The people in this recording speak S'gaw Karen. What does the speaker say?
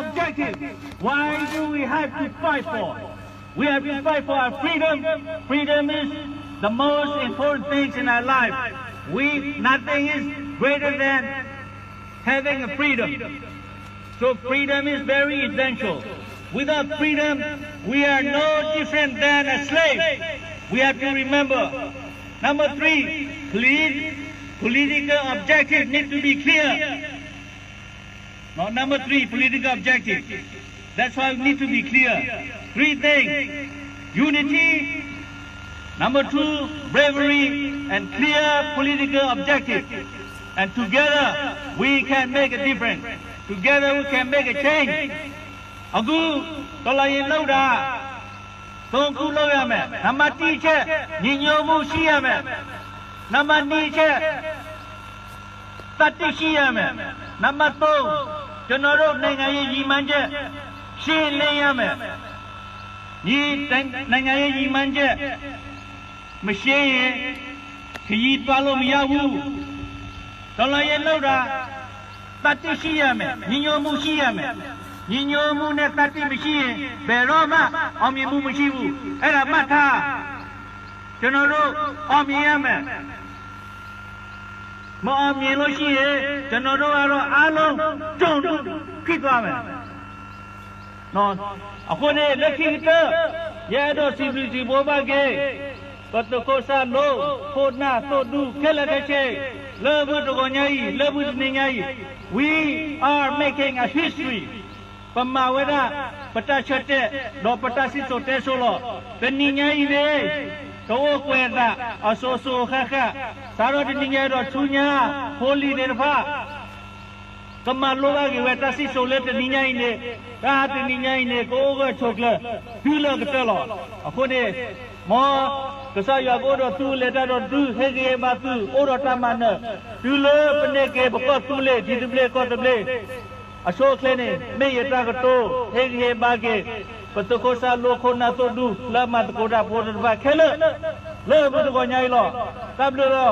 objective. Why do we have to fight for? We have to fight for our freedom. Freedom is the most important things in our life. We, nothing is greater than having a freedom. So freedom is very essential. Without freedom, we are no different than a slave. We have to remember. Number three, polit-, political objective need to be clear. Now, number three, political objective. That's why we need to be clear. Three things. Unity. Number two, bravery and clear political objective. And together, we can make a difference. Together, we can make a change. အခု တော်လှန်ရေးလုပ်တာ သုံးခုလုပ်ရမယ်။ နံပါတ်တစ်အချက် ညီညွတ်မှုရှိရမယ်။ နံပါတ်နှစ်အချက် သတ္တိရှိရမယ်။ နံပါတ်သုံး ကျွန်တော်တို့နိုင်ငံရေးရည်မှန်းချက် ရှင်းလင်းရမယ်။ ဒီနိုင်ငံရေးရည်မှန်းချက် မရှင်းရင် ခရီးသွားလို့မရဘူး။ တော်လှန်ရေးလုပ်တာ သတ္တိရှိရမယ်။ ညီညွတ်မှုရှိရမယ်။ ညီညွတ်မှုနဲ့သတ္တိမရှိရင် ဘယ်တော့မှအောင်မြင်မှုမရှိဘူး။ အဲ့ဒါမှတ်ထား။ ကျွန်တော်တို့အောင်မြင်ရမယ်။ မအောင်မြင်လို့ရှိရင် ကျွန်တော်တို့ကတော့အားလုံး တုံ့တုံ့ ဖြစ်သွားမယ်။ နော်။ အဃိန့ၣ် လၢခံကတၢၢ် ယအဲၣ်ဒိးစံးဘျုးစံးဖှိၣ်ဘၣ်က့ၤ ပသုးခိၣ်စၢ်လိ ခိၣ်နၢ်သိၣ်ဒူ ခဲလၢာ်ခဲဆ့ လၢမုၢ်တဂီၤညါအံၤ လၢမုၢ်တနံၤညါအံၤ we are making a history. ပမၤဝဲဒၣ် ပတၢ်ဆၢတဲာ် ဒီးပတၢ်စံၣ်စိၤတဲစိၤလီၤ. တနံၤညါအံၤန့ၣ် ကအိၣ်ကွဲးသး အစိၤစိၤဃၣ်ဃၣ် စးထီၣ်တနံၤညါဒီးဆူညါ ဖိလံၤသ့ၣ်တဖၣ် ကမၤလိဘၣ်က့ၤဝဲ တၢ်စံၣ်စိၤလၢတနံၤညါအံၤန့ၣ် တၢ်တနံၤညါအံၤန့ၣ် ကအိၣ်ဂၢၢ်ဆိးကျၢၤ တုၤလၢကတၢၢ်လီၤ. အဃိန့ၣ် မ်ကစၢ်ယွၤကအိၣ်ဒီးသု လဲၤတၢ်ဒီးသု ဟ့ၣ်ဂံၢ်ဟ့ၣ်ဘါသု အိၣ်ဒီးတၢ်မၤနၢၤ တုၤလၢပန့ၢ်က့ၤပကီၢ်သူလ့ၤ ထံသဘျ့ကီၢ်သဘျ့ အဆိအချ့န့ၣ် မ့ၢ်ယတၢ်ကတိၤ ဟ့ၣ်ဂံၢ်ဟ့ၣ်ဘါက့ၤ ပသုးခိၣ်စၢ်လိခိၣ်နၢ်သိၣ်ဒူ လၢအမၤသကိးတၢ်ဖိသ့ၣ်တဖၣ်ခဲလၢာ် လၢမုၢ်တဂီၤညါအံၤလီၤ. တၢ်ဘျုးလီၤ.